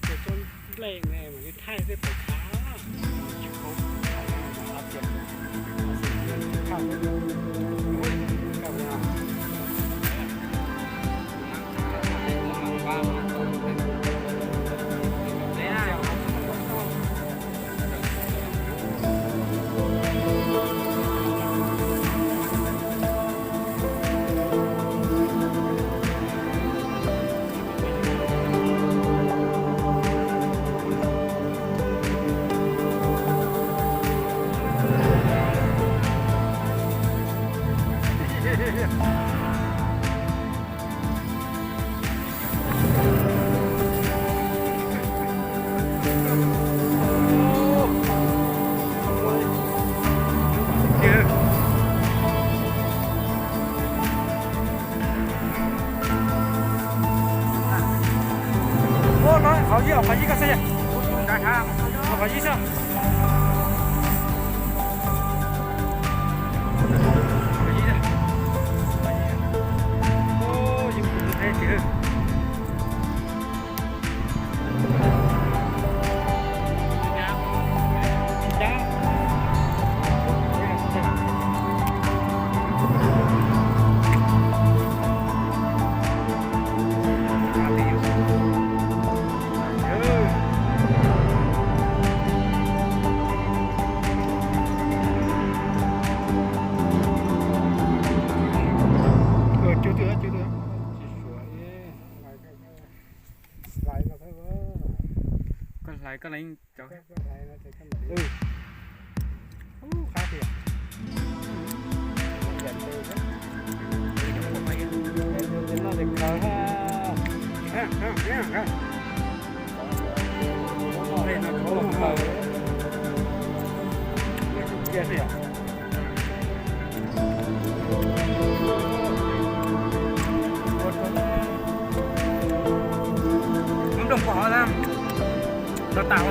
Ces cov nplej ne mas li thaij tej pom thav. Ua no qhov yib, qhov yib koj xav, qhov yib xwb. Koj hlais koj li cov. Nplooj kuj hov na, los tam